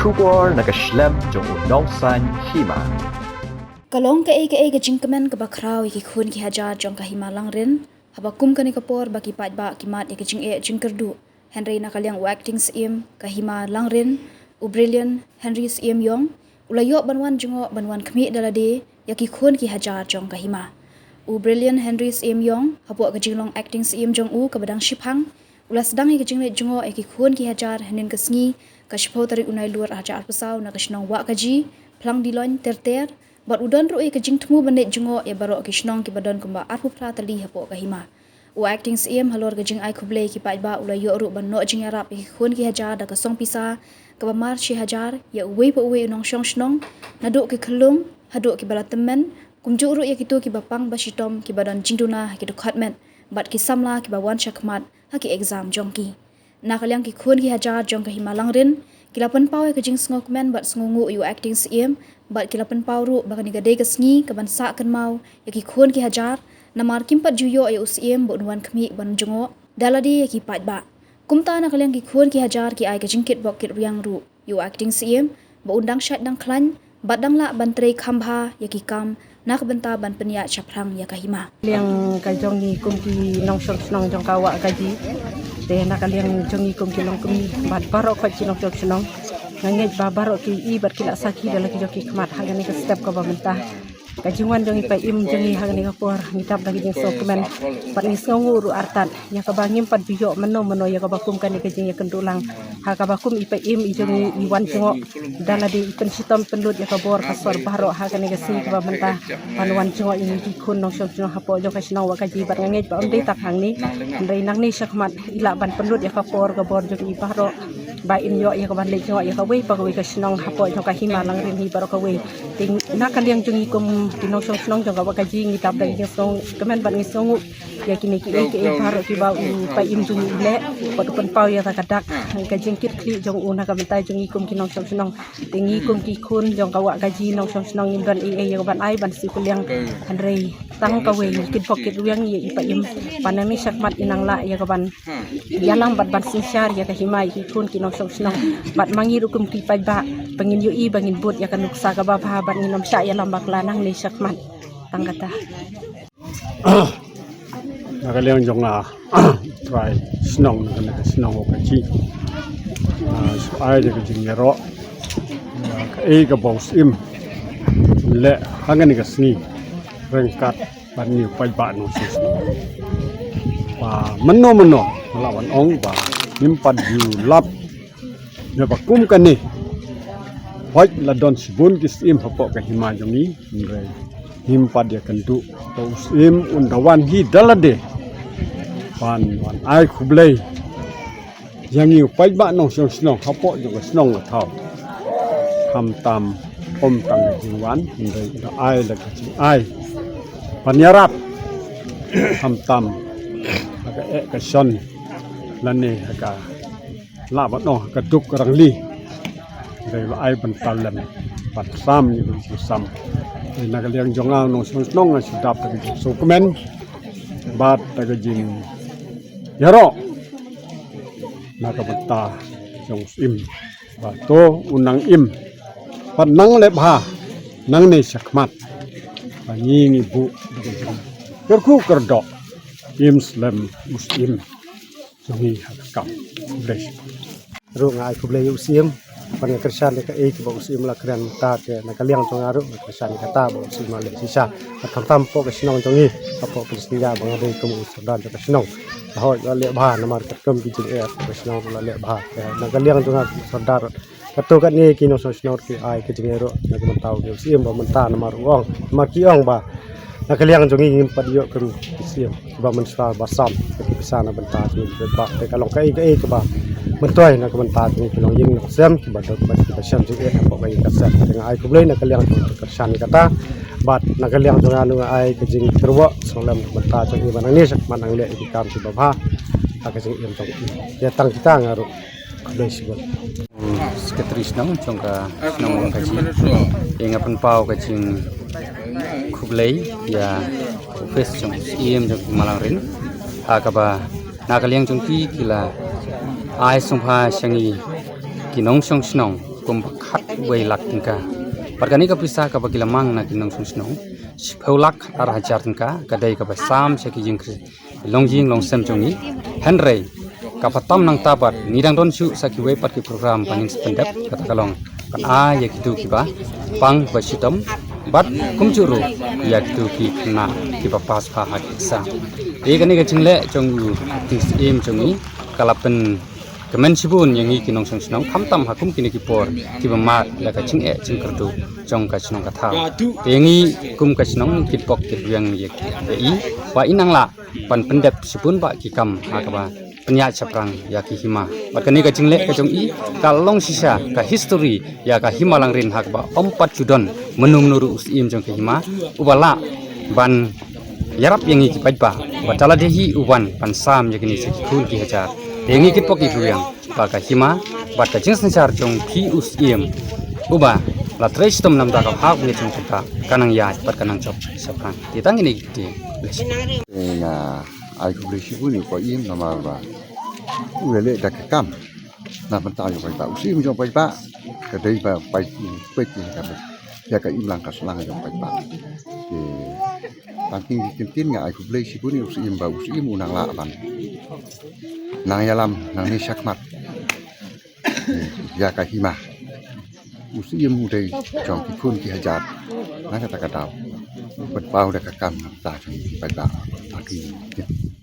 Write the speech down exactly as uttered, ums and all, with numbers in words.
Khubor na ka shlem jong u nongsaiñ hima. Ka long kaei kaei ka jingkmen kaba khraw ïa ki khun ki hajar jong ka hima Langrin, haba kum kane ka por ba ki paidbah ki mad ïa ka jingeh jingkyrduh. Hynrei na ka liang u acting Syiem ka hima Langrin, u Brilliant Henry Syiem Ïong, u la ïoh ban wan jngoh ban wan khmih da lade ïa ki khun ki hajar jong ka hima. U Brilliant Henry Syiem Ïong, hapoh ka jinglong acting Syiem jong u kaba dang shiphang, u la sdang ïa ka jingleit jngoh ïa ki khun ki hajar hynnin ka sngi, ka shiphew tarik u Nailur arhajar arphew saw na ka shnong Wahkaji, Phlangdiloin, Terter, bad u don ruh ïa ka jingthmu ban leit jngoh ïa baroh ki shnong kiba don kumba arphew phra tylli hapoh ka hima. U acting Syiem halor ka jingai khublei ki paidbah u la ïoh ruh ban noh jingïarap ïa ki khun ki hajar da ka song pisa kaba mar shi hajar ïa uwei pa uwei u nongshong shnong, naduh ki khyllung haduh kiba la tymmen, kumjuh ruh ïa kito kiba pang ba shitom kiba don jingduna ha ki dkhot met bad ki samla kiba wan shakhmat ha ki exam jong ki. Na ka liang ki khun ki hajar jong ka hima Langrin, ki la pynpaw ïa ka jingsngewkmen bad sngewnguh ïa u acting Syiem, bad ki la pynpaw ruh ba kane ka dei ka sngi kaban sah kynmaw ïa ki khun ki hajar, namar kim pat ju ïoh ïa u Syiem ba un wan khmih ban jngoh da lade ïa ki paidbah. Kumta na ka liang ki khun ki hajar ki ai ka jingkitbok kitrwiang ruh ïa u acting Syiem ba un dang shait dang khlaiñ bad dang lah ban trei kham bha ïa ki kam na ka bynta ban pynïaid shaphrang ïa ka hima. Liang ka jong ngi kum ki nongshong shnong jong ka Wahkaji, te na ka liang jong ngi kum ki longkmie bad baroh khoit ki nongshong shnong, nga ngeit ba baroh ki i bad ki la sakhi da la ki jong ki khmat ha kane ka step kaba mynta. Ka jingwan jong i Paiem jong ngi ha kane ka por ngi dap da ka jingsngewkmen bad ngi sngewnguh ruh artat ïa kaba ngim pat ju ïoh mano mano ïa kaba kum kane ka jingïakynduh lang. Ha kaba kum i Paiem i jong ngi i wan jngoh da lade i pynshitom pynlut ïa ka bor ka sor baroh ha kane ka sngi kaba mynta ban wan jngoh ïa ngi ki khun nongshong shnong hapoh jong ka shnong Wahkaji bad nga ngeit ba ym dei tang hangne, hynrei nangne shakhmat i lah ban pynlut ïa ka por ka bor jong i baroh ba in ïoh ïa kaban leit jngoh ïa kawei pa kawei ka shnong hapoh jong ka hima Langrin hi baroh kawei. Te na ka liang jong ngi kum ki nongshong shnong jong ka Wahkaji ngi dap da ka jingsngewkmen bad ngi sngewnguh ïa kine kiei kiei baroh kiba u Paiem jong ngi u leh bad u pynpaw ïa kata ka dak ka jingkitkhlieh jong u na ka bynta jong ngi kum ki nongshong shnong. Te ngi kum ki khun jong ka Wahkaji nongshong shnong ngim don ei ei ïa kaban ai ban siew kylliang, hynrei tang kawei ngi kitbok kitrwiang ïa i Paiem ba nangne shakhmat in nang lah ïa kaban ïalam bad ban synshar ïa ka hima ïa ki khun ki nongshong shnong. Bad ma ngi ruh kum ki paidbah ba ngin ïohi ba ngin bud ïa ka nuksa kaba bha bad ngin ym shah ïalam bakla nangne shakhmat. Tang kata. Na ka liang jong nga, trai shnong na kane ka shnong Wahkaji, nga shu ai da ka jingïaroh ïa kaei kaba u Syiem u leh ha kane ka sngi ryngkat bad ngi u paidbah nongshong shnong. Ba mynno mynno nga lah ban ong ba ngim pat ju lap ïa ba kum kane. Hooid la don shibun ki Syiem hapoh ka hima jong ngi, hynrei ngim pat ïakynduh ba u Syiem un da wan hi da lade ban wan ai khublei ïa ngi u paidbah nongshong shnong hapoh jong ka shnong ka thaw. Khamtam ym tang ka jingwan, hynrei da ai la ka jingai ban ïarap, khamtam ha ka eh ka shon lane ha ka lah ban ong ha ka duk ka rangli. Dei la ai ban talem ban sam ïa ka jingsam. Dei na ka liang jong nga u nongshong shnong nga shu dap da ka jingsngewkmen bad da ka jingïaroh na ka bynta jong u Syiem ba to u nang im bad nang leh bha nangne shakhmat. Ba ngi ngi buh da ka jingkyrkhu kyrdoh im slem u Syiem jong ngi ha ka kam. Khublei. Ruh nga ai khublei ïa u Syiem bad nga kyrshan ïa kaei kaba u Syiem la kren mynta, te na ka liang jong nga ruh nga kyrshan ïa kata ba u Syiem la leh shisha. Bad khamtam hapoh ka shnong jong ngi, hapoh Pynshynja ba nga dei kum u sordar jong ka shnong. Hooid la leh bha namar katkum ki jingeh hapoh ka shnong ruh la leh bha. Te na ka liang jong nga kum u sordar, kato katne ki nongshong shnong ki ai ka jingïaroh na ka bynta u Syiem ba mynta namar u ong, namar ki ong ba na ka liang jong ngi ngim pat ïoh kum ki Syiem kiba mynshwa ba sam ki pisa na bynta jong ngi kiba, te ka long kaei kaei kaba myntoi na ka bynta jong ngi ki longïing longsem kiba duk bad kiba shem jingeh hapoh ka ïing ka sem. Te nga ai khublei na ka liang jong nga, kyrshan ïa kata. Bad na ka liang jong nga ruh nga ai ka jingkyrwoh sngewlem na ka bynta jong ngi ba nangne shakhmat nang leh ïa ki kam kiba bha ha ka jingim jong ngi. Ïa tang kita nga ruh. Khublei shibun. Secretary shnong jong ka shnong Wahkaji. Ïa nga pynpaw ka jingkhublei ïa office jong Syiem jong ka hima Langrin ha kaba na ka liang jong ki ki la ai sngewbha sha ngi ki nongshong shnong kum ba khatwei lak tyngka. Bad kane ka pisa kaba ki la mang na ki nongshong shnong, shiphew lak ar hajar tyngka, ka dei kaba sam sha ki jingkhri, long jing long sem jong ngi. Hynrei kaba tam nangta bad ngi dang don shuh sa kiwei pat ki program ba ngin sa pyndep, kata ka long ban ai ïa kito kiba pang ba shitom, bad kumjuh ruh ïa kito ki khynnah kiba pass bha ha ki exam. Te kane ka jingleh jong u Syiem jong ngi ka la pyn kmen shibun ïa ngi ki nongshong shnong, khamtam ha kum kine ki por kiba mad la ka jingeh jingkyrduh jong ka shnong ka thaw. Te ïa ngi kum ka shnong kitbok kitrwiang ïa i ba i nang lah ban pyndep shibun bah ki kam ha kaba pynïaid shaphrang ïa ki hima. Bad kane ka jingleh ka jong i ka long shisha ka history ïa ka hima Langrin ha kaba ym pat ju don mynno mynno ruh u Syiem jong ka hima uba lah ban ïarap ïa ngi ki paidbah, bad da lade hi u wan ban sam ïa kine sha ki khun ki hajar. Te ïa ngi kitbok kitrwiang ba ka hima bad ka jingsynshar jong phi u Syiem uba la trei shitom namar ka bha u ngi jong ka, ka nang ïaid bad ka nang jop shaphrang. Te tang kine ki ktien. Nga ai khublei shibun ïa u Syiem namar ba u la leh da ka kam na bynta jong paidbah. U Syiem jong paidbah ka dei ba pai peit ïa ka, ïa ka imlang ka sahlang jong paidbah. Te tang kine ki ktien nga ai khublei shibun ïa u Syiem ba u Syiem u nang lah ban nang ïalam nangne shakhmat ïa ka hima. U Syiem u dei jong ki khun ki hajar. Na kata ka daw u pynpaw da ka kam na bynta jong ki paidbah. Tang kine.